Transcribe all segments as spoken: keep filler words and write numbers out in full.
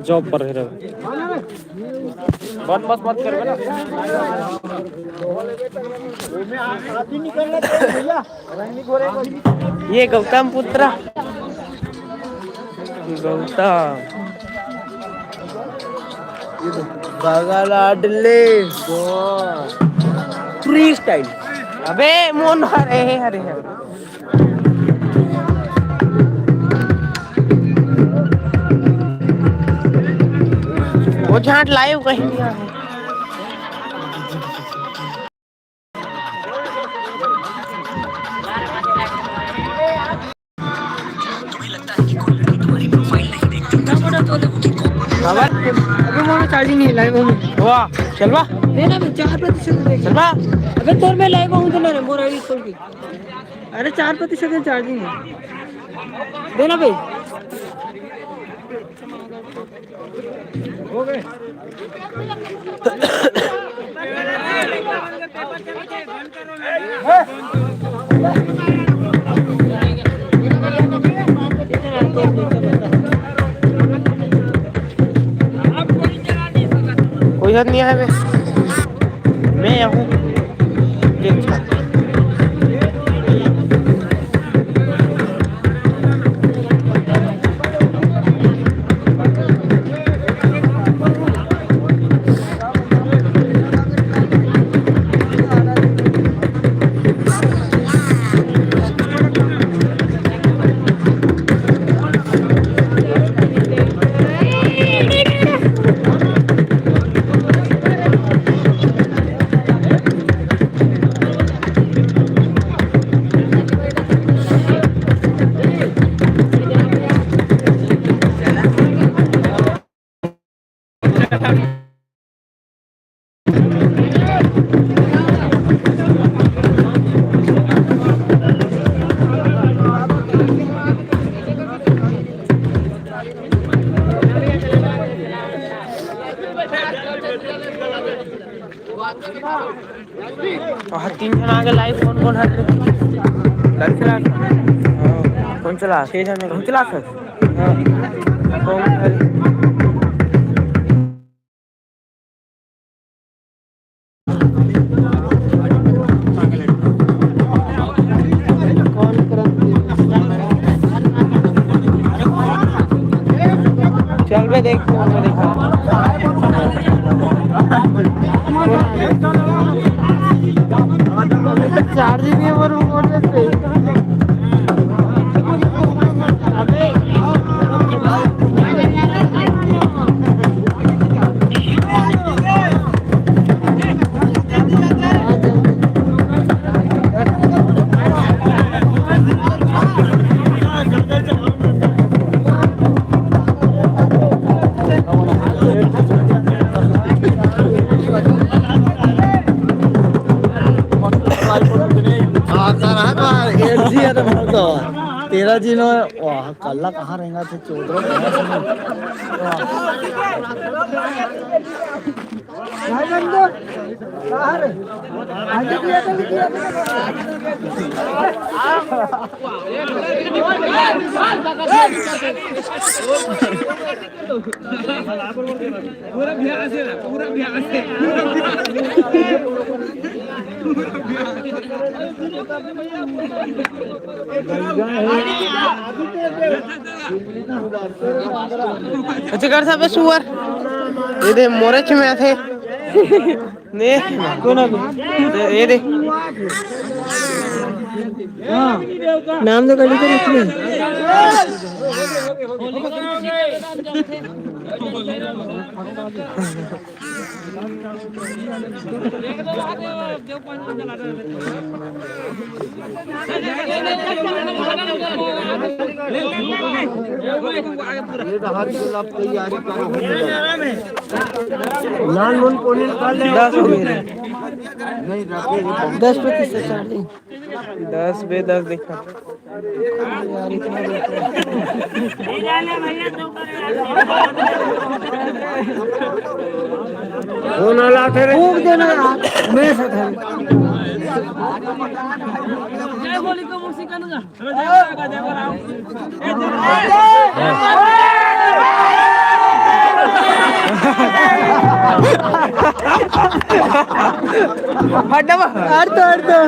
Job पर है रवि। बदमाश मत करबे ना। ये गौतम पुत्र। गौतम। बगल आडले। Free style. अबे मोन हरे, हरे, हरे। वो झांट लाइव कहीं नहीं आए। अबे मोर चार्जिंग नहीं, लाइव हूँ। वाह, चलवा। दे ना बे, चार प्रतिशत दे। चलवा। अबे तोर में लाइव हूँ तो ना रे, मोर आईडी खोल के। अरे चार प्रतिशत है चार्जिंग है। दे ना बे। कोई बात नहीं है बे। मैं हूँ। वहाँ तीन झन आगे लाइव, कौन कौन है? कौन चला? छह झन कौन चला सर? हाँ। कौन है? चल बे, देख, फोन में देखा। चार्जिंग नहीं है, वो फोन में से। हाँ, कर रहा था, एट जी है तो बहुत तो। तेरह जी नो, वाह, कल्ला कहाँ रहेगा थे, चौदह। पूरा बिहार से ना, पूरा बिहार से, पूरा बिहार से। अच्छा कर सब सुअर। ये दे मोरेच में आथे। ने कोन अभी? ये दे। हाँ। नाम तो गली के लिख ले। ये तो हर खेल आप तैयारी करो। लाल लोन कोने निकाल ले। दस हो गए। नहीं, रखे हैं। दस प्रतिशत चार्जिंग। दस बे दस दिखा। वो ना लाते रे। फूक देना यार, मैं से था। हट ना। हट तो, हट तो।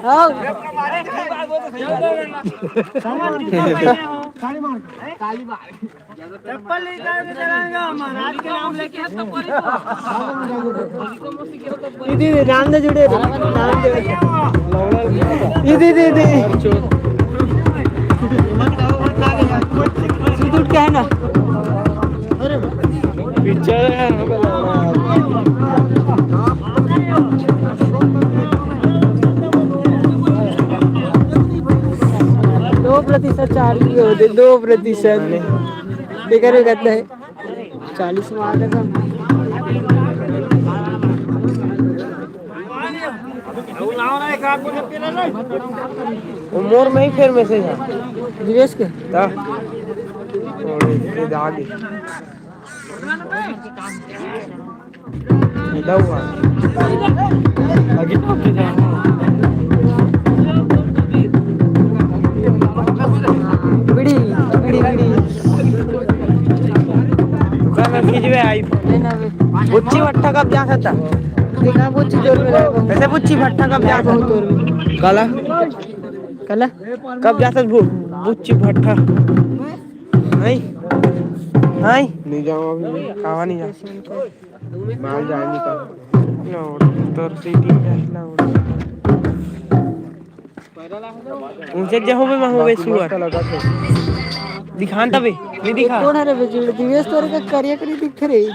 हाँ। चप्पल निकाल के चलाएंगे महाराज के नाम लेके। इदी, इदी, राम दे जुड़े, राम दे। इदी, इदी, इदी। सुदूर क्या है ना? पिक्चर है। दो प्रतिशत चार्ज भी होते, दो प्रतिशत। बेकार हो जाता है। चालीस में आ गया था। वो मोर में ही फेर मैसेज है। दिवेश के? ता। और ये आगे। सीधा हुआ। आगे तो के जा। बीड़ी, बीड़ी, बीड़ी। दुकान में खींचबे iPhone। नहीं ना बे। बुच्ची भट्ठा कब जा सकता? देखा बुच्ची जोर में रहे बहुत। कैसे बुच्ची भट्ठा कब जा बहुत सकता? जोर में। काला? काला? कब जा सकता बु-, बुच्ची भट्ठा? नहीं? नहीं? नहीं जाऊँ अभी। कहाँ नहीं जा? माल जाए नहीं कहाँ। लोड, तोर सीटी में लोड। ऊंचे जे होबे, मैं होबे मस्त, मस्त सुअर। लगा थे। दिखान तबे, नहीं दिखा। कौन है रे बे? जुड़े दिवेश तोरे का करिया करी दिख रे।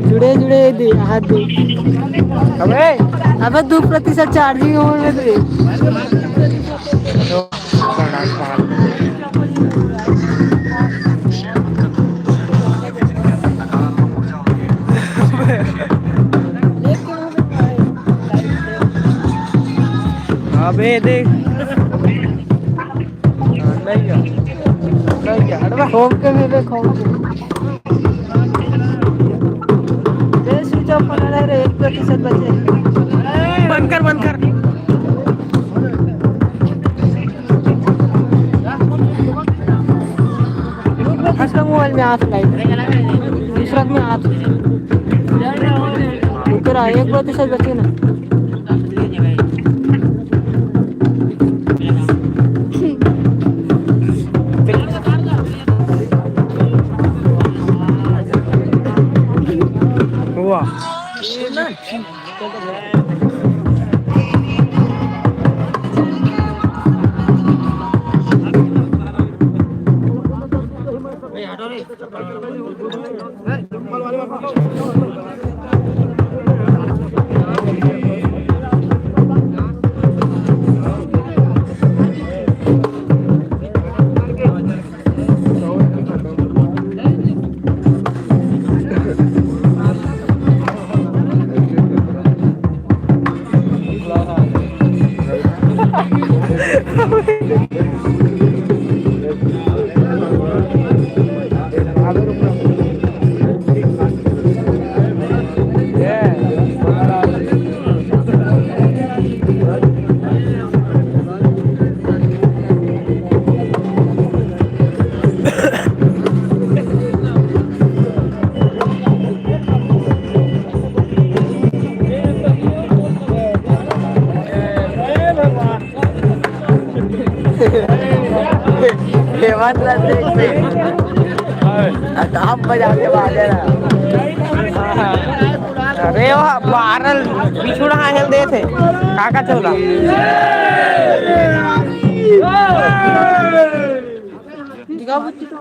जुड़े, जुड़े दे, हाथ दे। अबे। अबे, दो प्रतिशत चार्जिंग हो गए रे। अबे, देख। नहीं है। नहीं है, हटवा। खोल के भी देख, खोल के। ये switch off करना है रे, एक प्रतिशत बचे। बंद कर, बंद कर। दूसरा मोबाइल में हाथ लाई, दूसरा में हाथ। तेरा एक प्रतिशत बचे ना। वाह। हेमंत ला देख बे। अब बजा के बाजे ना। अरे वाह, बारल बिछुड़ा हेल दे थे। काका चौदह। दिखा बुच्ची तो।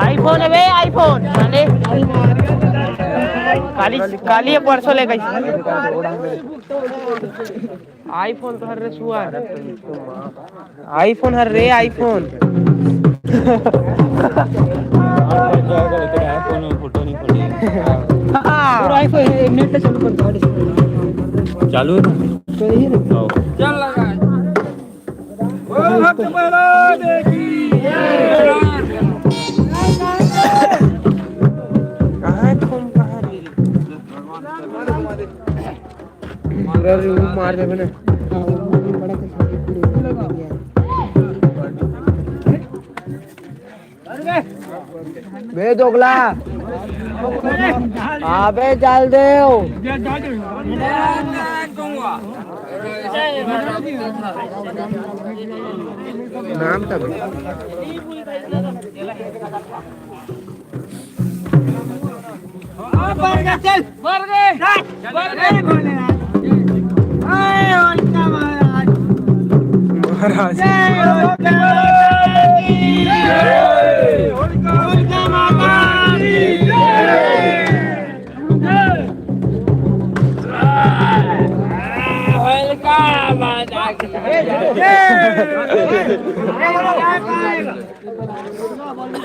iPhone है बे, iPhone। अरे, काली, काली या परसों ले गई। iPhone तो हर रे सुअर। iPhone हर रे, iPhone। iPhone में फोटो नहीं पड़ी। हाँ। और iPhone है, नेट चालू कर दो। चालू है ना? तो यही ना। हाँ। चल लगा। बोल भक्त प्रहलाद की जय। कहाँ है तुम, कहाँ है? अगर वो मार देबे ना। हाँ, वो बड़ा कैसे? बे दोगला। अबे जल देव। नाम तब। महाराज।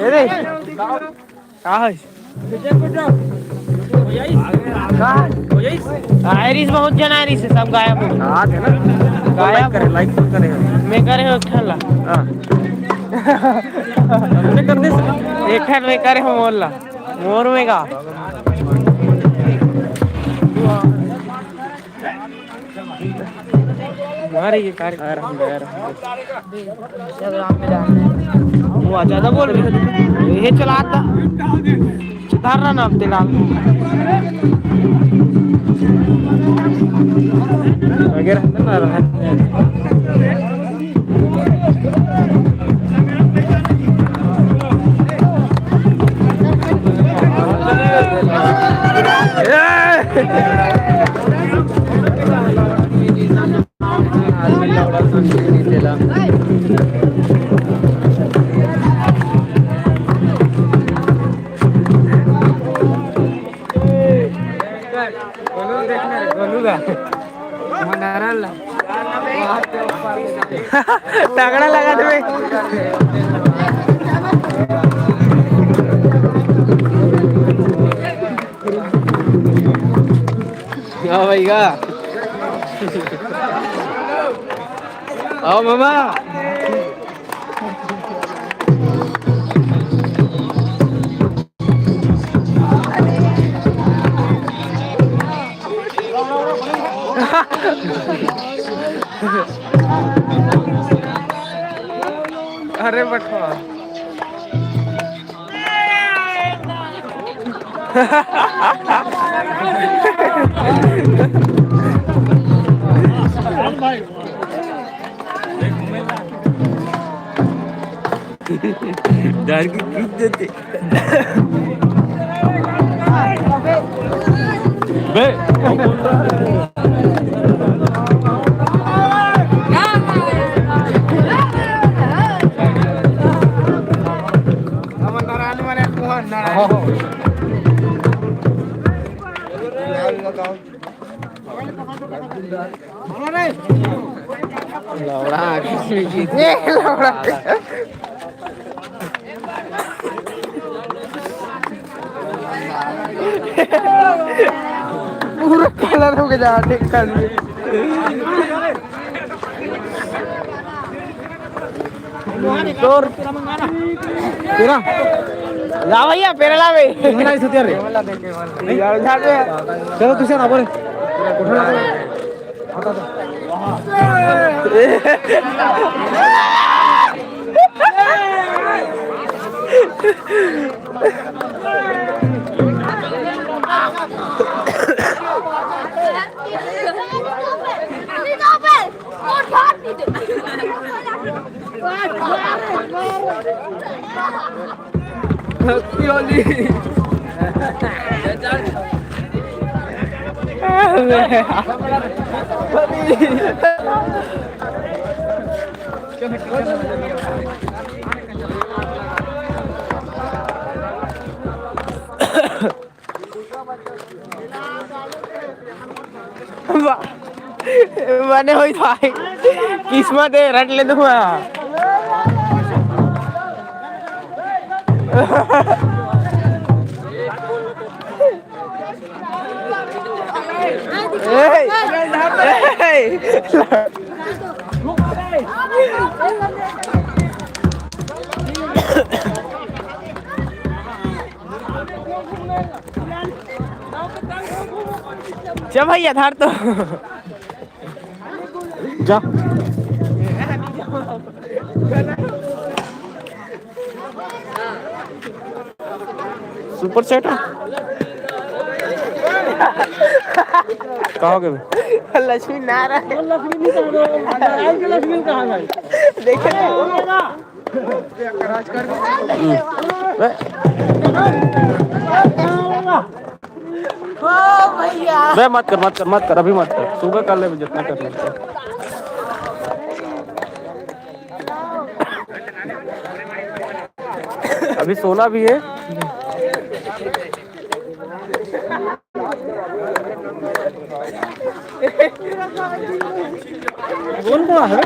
अरे, का है? का? आइरिस, बहुत जन आइरिस हे, सब गायब हो। हाँ, है ना? गायब। Like करे, like करे। मैं करे हो एक ठन ला। हाँ। हमने कर दे। एक ठन मैं करे हो मोर ला। मोर में का? मारे ये कार। Instagram पे डालना है। वो आ, ज्यादा बोल रहे हो। ये चलाता। सुधारना नाम तेरा। वगैरह ना रहा। तगड़ा लगा तुम्हें। हाँ भाई का। आओ मामा। अरे बटवा। डर के खींच देते। बे। लौड़ा, किसमें जीत? ए, लौड़ा। पूरा कलर हो गया, देख कर। तोर तेरा। ला भैया, पेरा ला बे। केवल आई सत्या रे। यार, झाड़ बे। चलो, तुझे ना बोले। उठा ना बोले। आता था। बने होई भाई, किस्मत हे, रट ले दूंगा। ए, ए। जा भैया, धार तो। जा। सुपर सेट है। का हो गए? लक्ष्मी नारायण। वो लक्ष्मी नहीं कहा गया। नारायण की लक्ष्मी कहा गया। देखे ना। ओ भैया। बे, मत कर, मत कर, मत कर, अभी मत कर, सुबह कर ले जितना कर ले। अभी सोना भी है। कौन कौन है?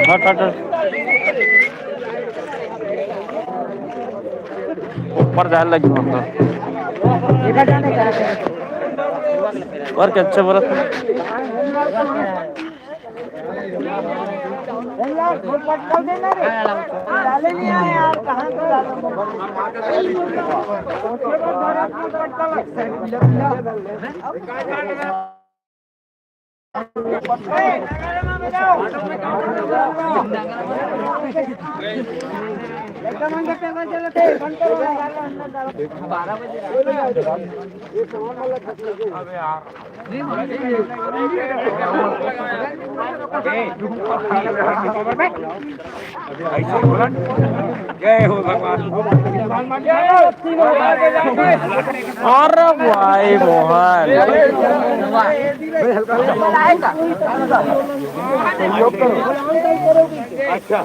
हट, हट, हट। ऊपर जाए लगी हम तो। और क्या, अच्छा बरत। जय हो भगवान। अरे भाई मोहन। अच्छा।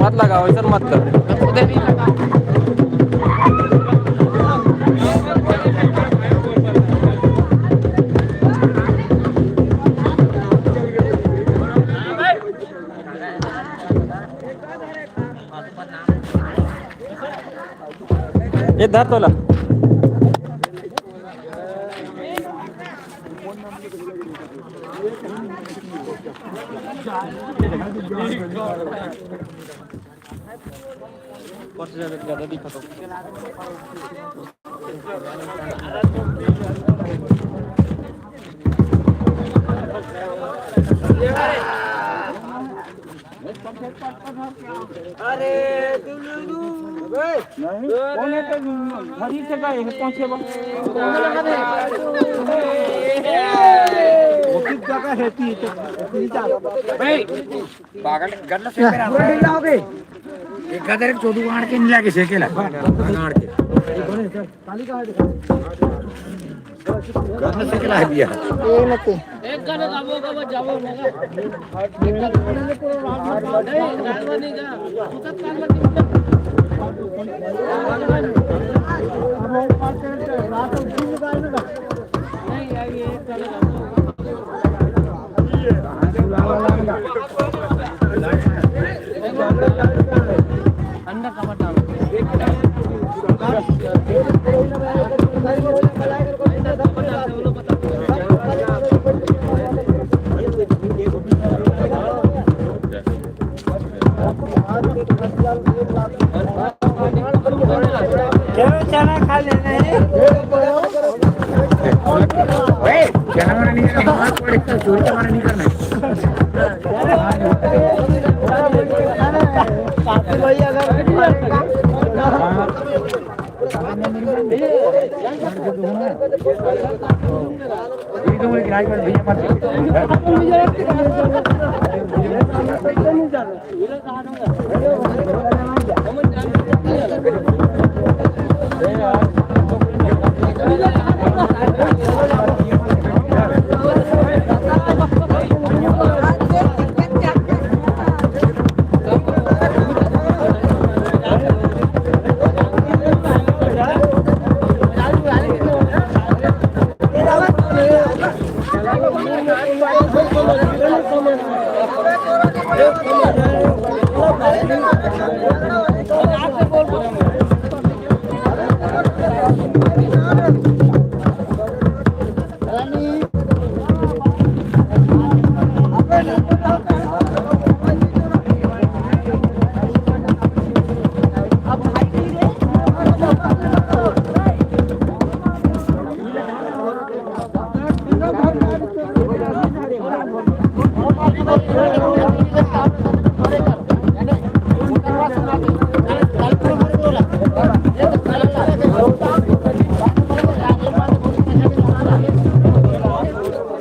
मत लगाओ, ऐसा मत कर। ये धर तोला। अरे, नहीं, कौन है तो घड़ी से गए हैं, पहुंचे बा। वो किस जगह है, ती-, ती-, तीन चार। भाई, पागल, गन्ना से मेरा। एक गदर एक चोदू गाड़ के नहीं लागे, से के ला। गाड़ के। चलो, चना खा लेना है। ए, चना वाला नहीं करना, हमारा प्रोडक्ट है, चोरी का वाला नहीं करना है। साथी भाई, अगर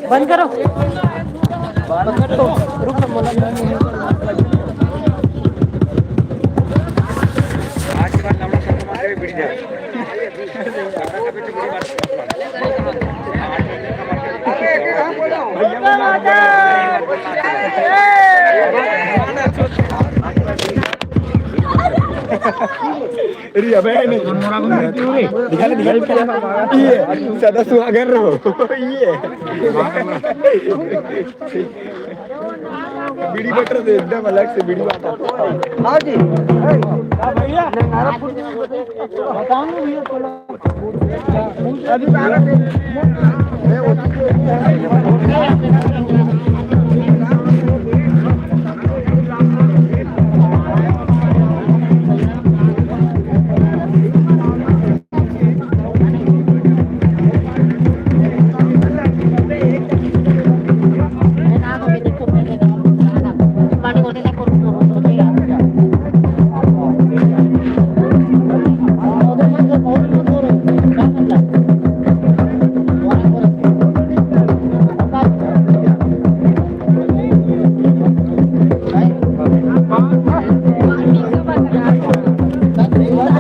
बंद करो। आज के बाद लौड़ा शब्द मत कहे, बिगड़ जाए। अरे अबे नहीं। निकाल, निकाल, निकाल। ये सदा सुहागन रहो। ये। बीड़ी बटर दे, एकदम अलग से बीड़ी बटर। हाँ जी। हाँ भैया। बताऊंगा भैया थोड़ा। अभी सारा